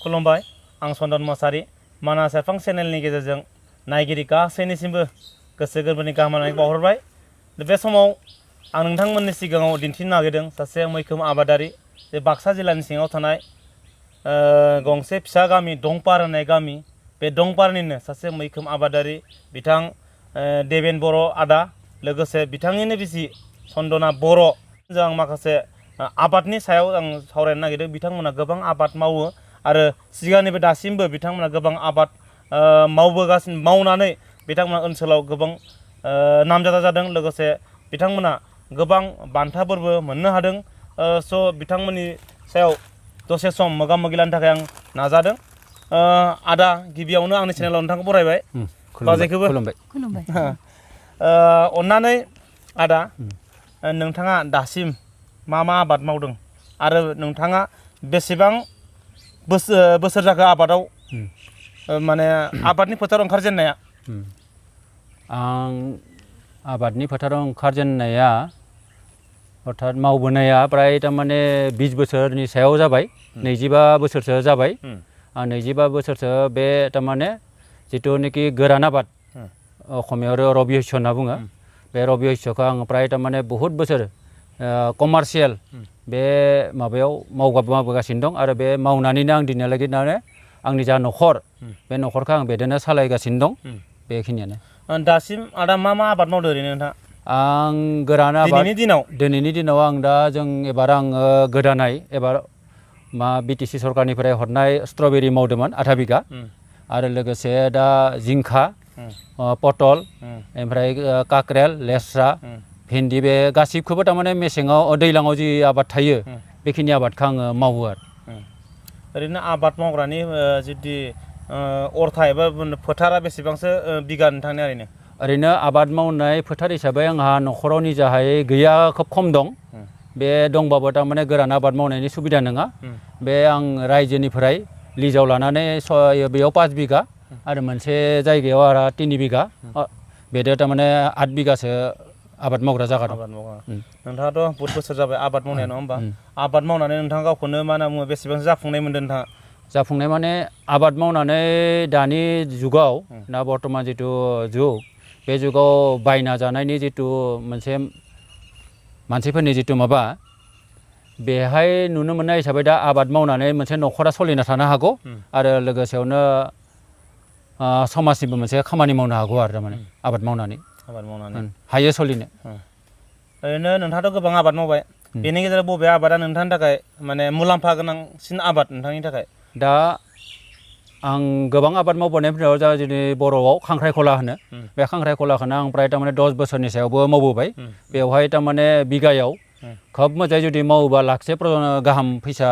खुलुमबाय आं चन्दन मोसाहारि मानास एफएम चेनेलनि गेजेरजों नायगिरि गासैनिसिमबो गोसो गोरबोनि गाहाम हामलायनायखौ बावहरबाय। बे समाव आं नोंथांमोननि सिगाङाव दिन्थिनो नागिरदों सासे मैखोम आबादारि जे बाक्सा जिल्लानि सिङाव थानाय गंसे फिसा गामि दंपार होननाय गामि बे दंपारनिनो सासे मैखोम आबादारि बिथां देबेन बर' आदा लोगोसे बिथांनिनो बिसि चन्दना बर' जों माखासे आबादनि सायाव आं सावरायनो नागिरदों। बिथांमोना गोबां आबाद मावो आरो सिगांनिफ्राय दासिमबो बिथांमोना गोबां आबाद मावनानै बिथांमोना ओनसोलाव गोबां नामजादा जादों। लोगोसे बिथांमोना गोबां बान्थाफोरबो मोननो हादों। स' बिथांमोननि सायाव दसे सम मोगा मोगि लानो थाखाय आं नाजादों। आदा गिबियावनो आंनि चेनेलाव नोंथांखौ बरायबाय। बाजैखौबो खुलुमबाय। अन्नानै आदा नोंथाङा दासिम मा आबाद मावदों आरो नोंथाङा बेसेबां बोसोर जाखो आबादाव माने आबादनि फोथाराव ओंखारजेननाया? आं आबादनि फोथाराव ओंखारजेननाया अर्थात मावबोनाया प्राय तारमाने 20 बोसोरनि सायाव जाबाय। 25 बोसोरसो जाबाय। आं 25 बोसोरसो बे तारमाने जिथुनिखि गोरान आबाद असमियाव रबि शस्य होनना बुङो। बे रबि शस्यखौ आं प्राय तारमाने बहुत बोसोर कमार्शियेल बे माबायाव मावबोगासिनो दं आरो बे मावनानैनो आं दिनैहालागै आंनि जा न'खर बे न'खरखौ आं बेजोंनो सालायगासिनो दं। बेखिनियानो। दासिम आदा मा आबाद मावदों ओरैनो नोंथाङा? आं गोरान आबाद दिनैनि दिनाव आं दा एबार आङो गोदानै एबार BTC सरकारनिफ्राय हरनाय स्ट्रबेरि मावदोंमोन 8 बिगा आरो लोगोसे दा जिंखा पटल ओमफ्राय काक्रेल लेस्रा भिन्दि बे गासिबखौबो तारमाने मेसेङाव दैज्लाङाव जि आबाद थायो बेखिनि आबादखौ आङो मावो आरो। ओरैनो आबाद मावग्रानि जुदि अरथा एबा फोथारा बेसेबांसो बिगा नोंथांनि ओरैनो आबाद मावनाय फोथार हिसाबै आंहा न'खराव निजाहाय गैया, खोब खम दं। बे दंबाबो तारमाने गोरान आबाद मावनायनि सुबिदा नङा। बे आं रायजोनिफ्राय लिजाव लानानै बेयाव 5 बिगा आरो मोनसे जायगायाव आरो 3 बिगा बेदो तारमाने 8 बिगासो आबाद मावग्रा जागा दं। नोंथाङाथ' बहुत बोसोर जाबाय आबाद मावनाया, नङा होमबा? आबाद मावनानै नोंथाङा गावखौनो मा होनना बुङो बेसेबां जाफुंनाय मोनदों नोंथाङा? जाफुंनाय माने आबाद मावनानै दानि जुगाव दा बर्तमान जिथु जुग बे जुगाव बायना जानायनि जिथु मोनसे मानसिफोरनि जिथु माबा बेहाय नुनो मोननाय हिसाबै दा आबाद मावनानै मोनसे न'खरा सोलिना थानो हागौ आरो लोगोसेयावनो समाजनिबो मोनसे खामानि मावनो हागौ आरो तारमाने आबाद मावनानै हायो सोलिनो। ओरैनो नोंथाङाथ' गोबां आबाद मावबाय। बेनि गेजेराव बबे आबादा नोंथांनि थाखाय माने मुलाम्फा गोनांसिन आबाद नोंथांनि थाखाय? दा आं गोबां आबाद मावबोनायफोराव जा जोंनि बर'आव खांख्राइखला होनो, बे खांख्राइखलाखौनो आं प्राय तारमाने 10 बोसोरनि सायावबो मावबोबाय। बेवहाय तारमाने बिगायाव खोब मोजाङै जुदि मावोबा लाखसे गाहाम फैसा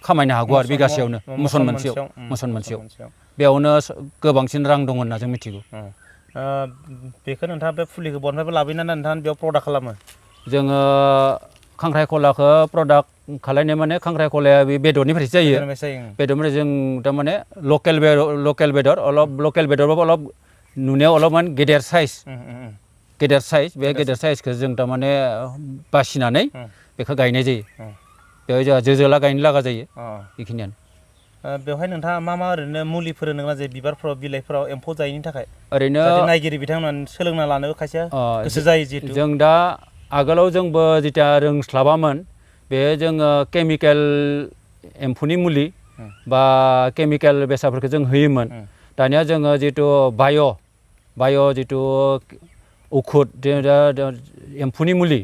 खामायनो हागौ आरो बिगासेयावनो मुसन मोनसेयाव बेयावनो गोबांसिन रां दं होनना जों मिथिगौ। बेखौ नोंथाङा बे फुलिखौ बहानिफ्राय लाबोनानै नोंथाङा बेयाव प्रडाक्ट खालामो? जोङो खांख्राइखलाखौ प्रडाक्ट खालायनाय माने खांख्राइखलाया बे बेदरनिफ्रायसो जायो। बेदरनिफ्राय जों तारमाने लकेल बेदर लकेल बेदरबाबो अलप नुनायाव अलपमान गेदेर साइज बे गेदेर साइजखौ जों तारमाने बासिनानै बेखौ गायनाय जायो। बेवहाय जोंहा जोला गायनो लागा जायो। बेखिनियानो। बेवहाय नोंथाङा मा ओरैनो मुलिफोर होनोना जे बिबारफोराव बिलाइफोराव एम्फौ जायैनि थाखाय? ओरैनो नायगिरि बिथांमोना सोलोंना लानो खायसे गोसो जायो जिहेतु। जों दा आगोलाव जोंबो जिथिया रोंस्लाबामोन बे जोङो केमिकेल एम्फौनि मुलि बा केमिकेल बेसादफोरखौ जों होयोमोन। दानिया जोङो जितु बाय' जितु औषध एम्फौनि मुलि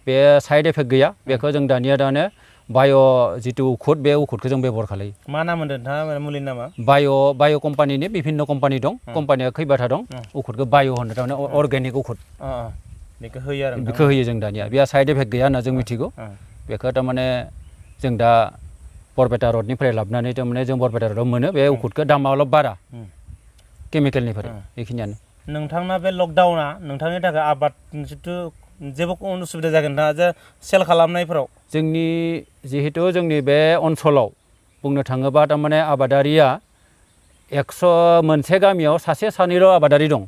बे साइड इफेक्ट गैया। बेखौ जों दानिया बाय' जितु औषध बे औषधखौ जों बेबहार खालायो। मा नाम होनदों नोंथाङा मुलिनि नामा? बाय' कम्पानिनि बिभिन्न कम्पानि दं। कम्पानिया खैबाथा दं। औषधखौ बाय' होनो तारमाने अर्गेनिक औषध। बेखौ होयो आरो बेखौ होयो जों दानिया। बेहा साइड इफेक्ट गैया होनना जों मिथिगौ। बेखौ तारमाने जों दा बरपेटा रडनिफ्राय लाबोनानै तारमाने जों बरपेटा रडआव मोनो बे औषधखौ दामा अलप बारा केमिकेलनिफ्राय। बेखिनियानो। नोंथांना बे लकडाउना नोंथांनि थाखाय आबाद जितु जेबो उसुबिदा जागोन ना जे सेल खालामनायफोराव? जोंनि जिहेतु जोंनि बे ओनसोलाव बुंनो थाङोबा तारमाने आबादारिया 100 मोनसे गामियाव सासे सानैल' आबादारि दं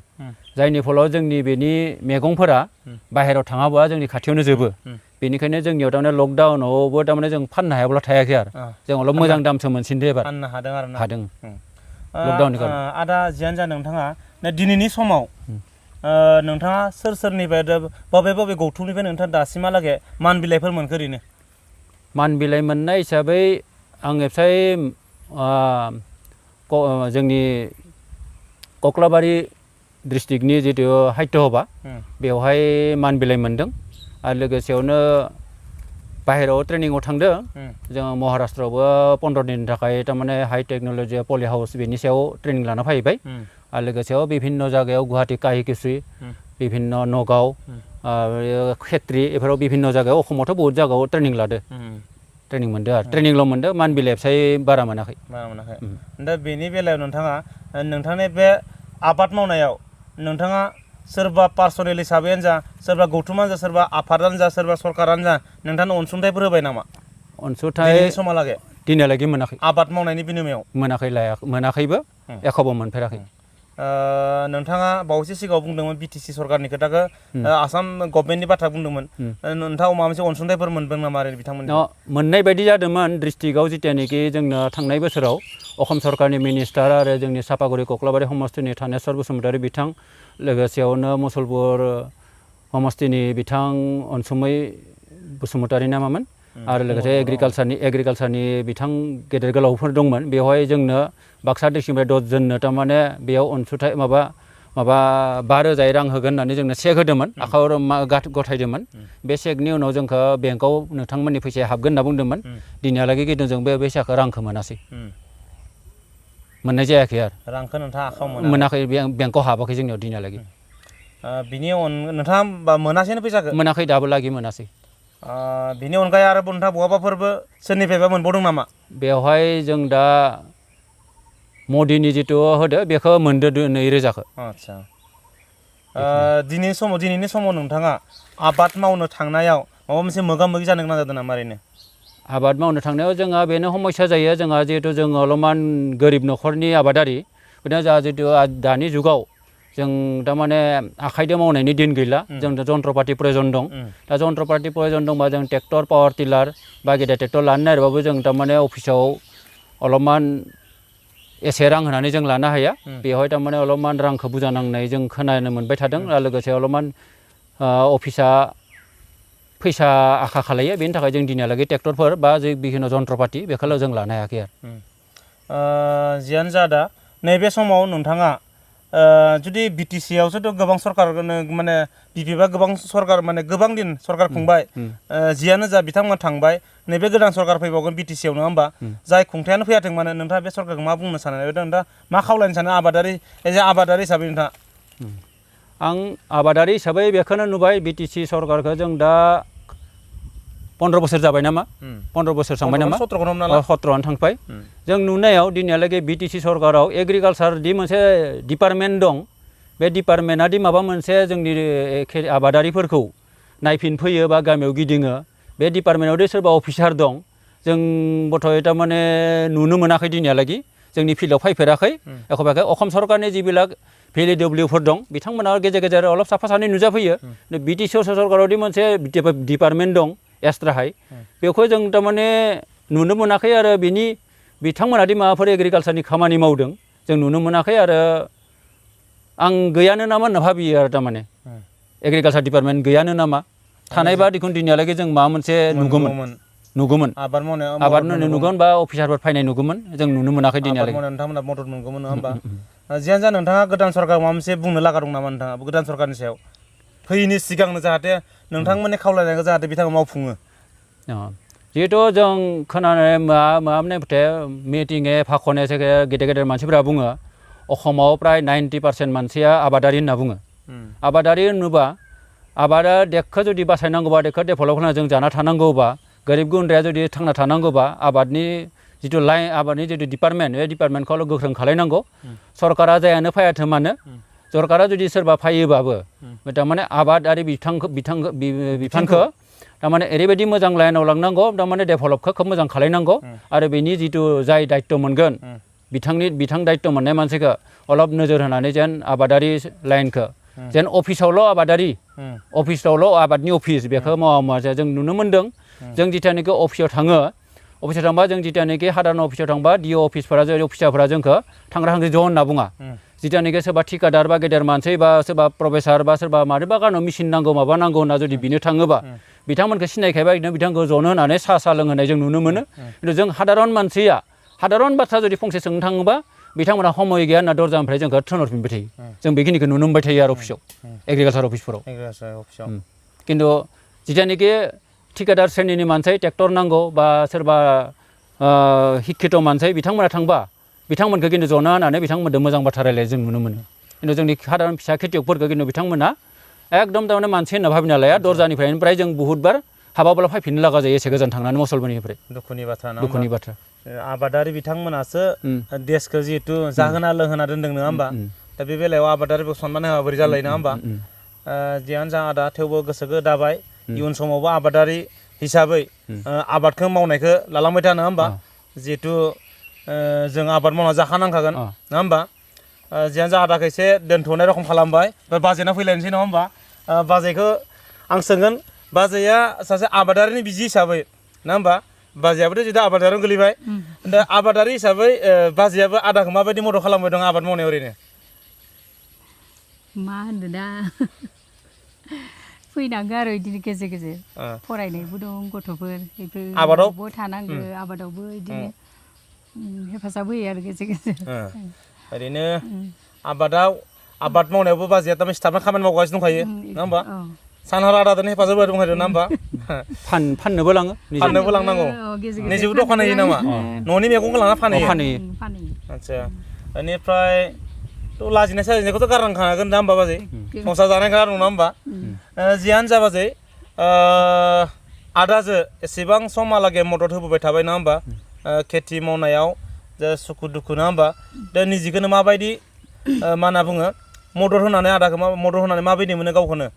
जायनि फलाव जोंनि बेनि मैगंफोरा बाहेरायाव थाङाबा जोंनि खाथियावनो जोबो बेनिखायनो जोंनियाव थारमाने लकडाउनावबो थारमाने जों फाननो हायाब्ला थायाखै आरो जों अलप मोजां दामसो मोनसिनदो एबार फाननो हादों आरो हादों लकडाउननि आदा जियानो जा नोंथाङा दिनैनि समाव नोंथाङा सोरनिफ्राय बबे गौथुमनिफ्राय नोंथाङा दासिमहालागै मान बिलाइफोर मोनखो ओरैनो मान बिलाइ मोननाय हिसाबै आं एबसाय जोंनि कक्लाबारि डिस्ट्रिक्टनि जितु साहित्य सभा बेवहाय मान बिलाइ मोनदों आरो लोगोसेयावनो बाहेरायाव ट्रेनिंआव थांदों जोङो महाराष्ट्रआवबो 15 दिननि थाखाय थारमाने हाई टेक्न'लजि पलि हाउस बेनि सायाव ट्रेनिं लाना फैबाय आरो लोगोसेयाव बिभिन्न जायगायाव गुवाहाटी काहिकुसि बिभिन्न नगाव खेत्री बेफोराव बिभिन्न जायगायाव अखमावथ' बहुत जायगायाव ट्रेनिं लादो ट्रेनिं मोनदो आरो ट्रेनिंल' मोनदो मान बिलाइ फिसाय बारा मोनाखै दा बेनि बेलायाव नोंथाङा नोंथांनि बे आबाद मावनायाव नोंथाङा सोरबा पार्सनेल हिसाबैनो जा सोरबा गौथुमानो जा सोरबा आफादानो जा सोरबा सरकारानो जा नोंथांनो अनसुंथाइफोर होबाय नामा अनसुंथाइ समालागै दिनैहालागै मोनाखै आबाद मावनायनि बिनिमयाव मोनाखैबो एखौबो मोनफेराखै नोंथाङा बावैसो सिगाङाव बुंदोंमोन बिटिसि सरकारनि खोथाखौ आसाम गभर्नमेन्टनि बाथ्रा बुंदोंमोन नोंथाङा माबा मोनसे अनसुंथाइफोर मोनदों नामा ओरैनो बिथांमोननि मोननाय बायदि जादोंमोन डिस्ट्रिक्टआव जितियानोखि जोंनो थांनाय बोसोराव असम सरकारनि मिनिस्टार आरो जोंनि सापागुरि कक्लाबारि समस्तिनि थानेस्वर बसुमतारी बिथां लोगोसेयावनो मुसलपुर समस्तिनि बिथां अनसुमै बसुमतारी नामामोन आरो लोगोसे एग्रिकालसारनि बिथां गेदेर गोलावफोर दंमोन बेवहाय जोंनो बाक्सा डिस्ट्रिक्टनिफ्राय 10 जननो थारमाने बेयाव अनसुंथाइ माबा 5,000 रां होगोन होननानै जोंनो चेक होदोंमोन आखाइयाव गथायदोंमोन बे चेकनि उनाव जोंखौ बेंकआव नोंथांमोननि फैसाया हाबगोन होनना बुंदोंमोन दिनैहालागै खिन्थु जों बे फैसाखौ रांखौ मोनासै मोननाय जायाखै आरो रांखौ नोंथाङा आखाइयाव मोनाखै बेंकआव हाबाखै जोंनियाव दिनैहालागै बिनि नोंथाङा मोनासैनो फैसाखौ मोनाखै दाबो लागै मोनासै बिनि अनगायै आरो नोंथाङा बहाबाफोरबो सोरनिफ्रायबा मोनबावदों नामा बेवहाय जों दा मदिनि जितु होदो बेखौ मोनदो 2,000खौ आदसा दिनैनि समाव नोंथाङा आबाद मावनो थांनायाव माबा मोनसे मोगा मोगि जानो गोनां जादों नामा ओरैनो आबाद मावनो थांनायाव जोंहा बेनो समस्या जायो जोंहा जिहेतु जों अलपमान गोरिब न'खरनि आबादारि बिदिनो जोंहा जितु दानि जुगाव जों थारमाने आखाइजों मावनायनि दिन गैला जों जन्त्रपाति प्रयोजन दं दा जन्त्रपाति प्रयोजन दंबा जों ट्रेक्टर पावार टिलार बा गेदेर ट्रेक्टर लानो नागिरबाबो जों थारमाने अफिसाव अलपमान एसे रां होनानै जों लानो हाया बेवहाय थारमाने अलपमान रांखौ बुरजा नांनाय जों खोनानो मोनबाय थादों आरो लोगोसे अलपमान अफिसा फैसा आखा खालायो बेनि थाखाय जों दिनैहालागै ट्रेक्टरफोर बा बिभिन्न जन्त्रपाति बेखौल' जों लानो हायाखै आरो जियानो जा दा नैबे समाव नोंथाङा जुदि बिटिसि आवसोथ' गोबां सरकार माने बिपिबा गोबां सरकार माने गोबां दिन सरकार खुंबाय जियानो जा बिथांमोना थांबाय नैबे गोदान सरकार फैबावगोन बिटिसि आव नङा होमबा जाय खुंथायानो फैयाथों मानो नोंथाङा बे सरकारखौ मा बुंनो सानो नोंथाङा मा खावलायनो सानो आबादारि हिसाबै नोंथाङा आं आबादारि हिसाबै बेखौनो नुबाय बिटिसि सरकारखौ जों दा 15 बोसोर जाबाय नामा 15 बोसोर थांबाय नामा 17 थांबाय जों नुनायाव दिनैहालागै बिटिसि सरकाराव एग्रिकालसारनि मोनसे डिपार्टमेन्ट दं बे डिपार्टमेन्टआदि माबा मोनसे जोंनि आबादारिफोरखौ नायफिनफैयो बा गामियाव गिदिङो बे डिपार्टमेन्टआवदि सोरबा अफिसार दं जों बथ'य थारमाने नुनो मोनाखै दिनैहालागै जोंनि फिल्डआव फैफेराखै एखबाखै असम सरकारनि जिबिलाक VLEWफोर दं बिथांमोना गेजेर गेजेर अलप साफा सानै नुजाफैयो बिटिसि सरकारावदि मोनसे डिपार्टमेन्ट दं एक्सट्राहाय बेखौ जों थारमाने नुनो मोनाखै आरो बिथांमोनादि माबाफोर एग्रिकालसारनि खामानि मावदों जों नुनो मोनाखै आरो आं गैयानो नामा होनना भाबियो आरो थारमाने एग्रिकालसार डिपार्टमेन्ट गैयानो नामा थानायबा दिखुन दिनैहालागै जों माबा मोनसे नुगौमोन आबाद मावनाय नुगोन बा अफिसारफोर फैनाय नुगौमोन जों नुनो मोनाखै दिनैहालागै नोंथांमोना मदद मोनगौमोन नङा होमबा जियानो जा नोंथाङा गोदान सरकार माबा मोनसे बुंनो लागा दं नामा नोंथाङा गोदान सरकारनि सायाव फैयैनि सिगांनो जाहाथे नोंथांमोननि खावलायनायखौ जाहाथे बिथाङा मावफुङो जिहेतु जों खोनानाय माबानाय मिटिङे फाखने गेदेर गेदेर मानसिफोरा बुङो असमाव प्राय 90% मानसिया आबादारि होनना बुङो आबादारि होनोबा आबादा देशखौ जुदि बासायनांगौबा देशखौ डेभेलप खालामना जों जाना थानांगौबा गोरिब गुन्द्राया जुदि थांना थानांगौबा आबादनि जितु डिपार्टमेन्ट बे डिपार्टमेन्टखौल' गोख्रों खालायनांगौ सरकारा जायानो फैयाथों मानो सरकारा जुदि सोरबा फैयोबाबो थारमाने आबादारि बिफानखौ थारमाने ओरैबायदि मोजां लाइनाव लांनांगौ थारमाने डेभेलपखौ खोब मोजां खालायनांगौ आरो बेनि जितु जाय दायित्व मोनगोन बिथां दायित्व मोननाय मानसिखौ अलप नोजोर होनानै जेन आबादारि लाइनखौ जेन अफिसावल' आबादारि अफिसावल' आबादनि अफिस बेखौ मावा जों नुनो मोन्दों जों जिथियानोखि अफिसाव थाङो अफिसाव थांबा जों जिथियानोखि साधारन अफिसाव थांबा DO अफिसफोरा अफिसारफोरा जोंखौ थांग्रा हांग्रि ज' होनना बुङा जिथियानोखि सोरबा ठिकादार बा गेदेर मानसि बा सोरबा प्रफेसार बा सोरबा मानिबा गानाव मेसिन नांगौ माबा नांगौ होनना जुदि बिनो थाङोबा बिथांमोनखौ सिनायखायबा बिदिनो बिथांखौ जनो होनानै साहा लोंहोनाय जों नुनो मोनो खिन्थु जों साधारन मानसिया साधारन बाथ्रा जुदि फंसे सोंनो थाङोबा बिथांमोना समय गैया होनना दरजानिफ्राय जोंखौ थिनहरफिनबाय थायो जों बेखिनिखौ नुनो मोनबाय थायो आरो अफिसाव एग्रिकालसार अफिसफोराव खिन्थु जिथियानोखि ठिकादार श्रेणिनि मानसि ट्रेक्टर नांगौ बा सोरबा शिक्षित मानसि बिथांमोना थांबा बिथांमोनखौ खिन्थु जनो होनानै बिथांमोनजों मोजां बाथ्रा रायलाय जों नुनो मोनो खिन्थु जोंनि साधारन फिसा खेथियकफोरखौ खिन्थु बिथांमोना एकदम थारमाने मानसि होनना भाबिना लाया दरजानिफ्राय जों बुहुतबार हाबाब्ला फैफिननो लागा जायो एसे गोजान थांनानै मुसलमाननिफ्राय दुखुनि बाथ्रा आबादारि बिथांमोनासो देशखौ जिहेतु जाहोना लोंहोना दोनदों नङा होमबा दा बे बेलायाव आबादारिखौ सनमान होआ बोरै जालायो नङा होमबा जियानो जा आदा थेवबो गोसोखौ दाबाय इयुन समावबो आबादारि हिसाबै आबादखौ मावनायखौ लालांबाय था नङा होमबा जिहेतु जों आबाद मावना जाखानांखागोन नङा होमबा जियानो जा आदाखौ एसे दोनथ'नाय रखम खालामबाय बाजैना फैलायनोसै नङा होमबा बाजैखौ आं सोंगोन बाजैया सासे आबादारिनि बिजि हिसाबै नङा होमबा बाजैयाबोथ' जितु आबादारियाव गोलैबाय दा आबादारि हिसाबै बाजैयाबो आदाखौ माबायदि मदद खालामबाय दं आबाद मावनायाव ओरैनो मा होनदो दा फैनांगौ आरो बिदिनो गेजेर गेजेर फरायनायबो दं गथ'फोर बेफोर आबादावबो थानांगौ आबादावबो बिदिनो हेफाजाब होयो आरो गेजेर गेजेर ओरैनो आबाद मावनायावबो बाजैया थारमाने स्टाफना खामानि मावगासिनो दंखायो नङा होमबा सानहर आदाजों हेफाजाब होदों नङा होमबा फाननोबो लांनांगौ निजेबो दखान होयो नामा न'नि मैगंखौ लाना फानहैयो आदसा बेनिफ्राय थ' लाजिनाय साजिनायखौथ' गारनांखागोन दा होमबा बाजै संसार जानाय गार नङा होमबा जियानो जा बाजै आदाजों एसेबां समहालागै मदद होबोबाय थाबाय नङा होमबा खेथि मावनायाव जे सुखु दुखु नङा होमबा दा निजेखौनो माबायदि मा होनना बुङो मदद होनानै आदाखौ मदद होनानै माबायदि मोनो गावखौनो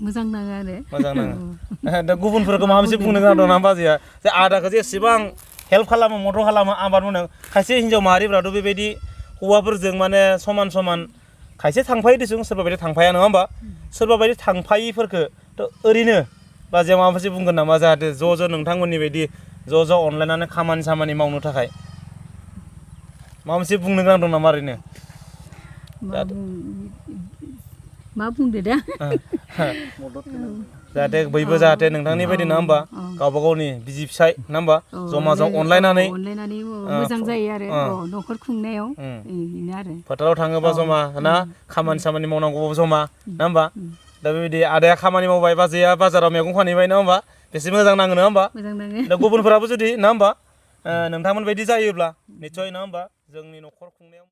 मोजां नाङो आरो दा गुबुनफोरखौ माबा मोनसे बुंनो गोनां दं ना बाजैया जे आदाखौ जे एसेबां हेल्प खालामो मदद खालामो आबाद मावनायाव खायसे हिन्जाव माहारिफ्राथ' बेबायदि हौवाफोरजों माने समान खायसे थांफायो दिसुं सोरबा बायदि थांफाया नङा होमबा सोरबा बायदि थांफायिफोरखौथ' ओरैनो बाजैया माबा मोनसे बुंगोन नामा जाहाथे ज' नोंथांमोननि बायदि ज' अनलायनानै खामानि मावनो थाखाय माबा मोनसे बुंनो गोनां दं नामा ओरैनो मा बुंदो दा जाहाथे बयबो जाहाथे नोंथांनि बायदि नङा होमबा गावबा गावनि बिसि फिसाय नङा होमबा जमा अनलायनानै मोजां जायो आरो न'खर खुंनायाव बेनो आरो फोथाराव थाङोबा जमा ना खामानि मावनांगौबाबो जमा नङा होमबा दा बेबायदि आदाया खामानि मावबाय बाजैया बाजाराव मैगं फानहैबाय नङा होमबा बेसे मोजां नाङो नङा होमबा दा गुबुनफोराबो जुदि नङा होमबा नोंथांमोन बायदि जायोब्ला निस्सय नङा होमबा जोंनि न'खर खुंनायाव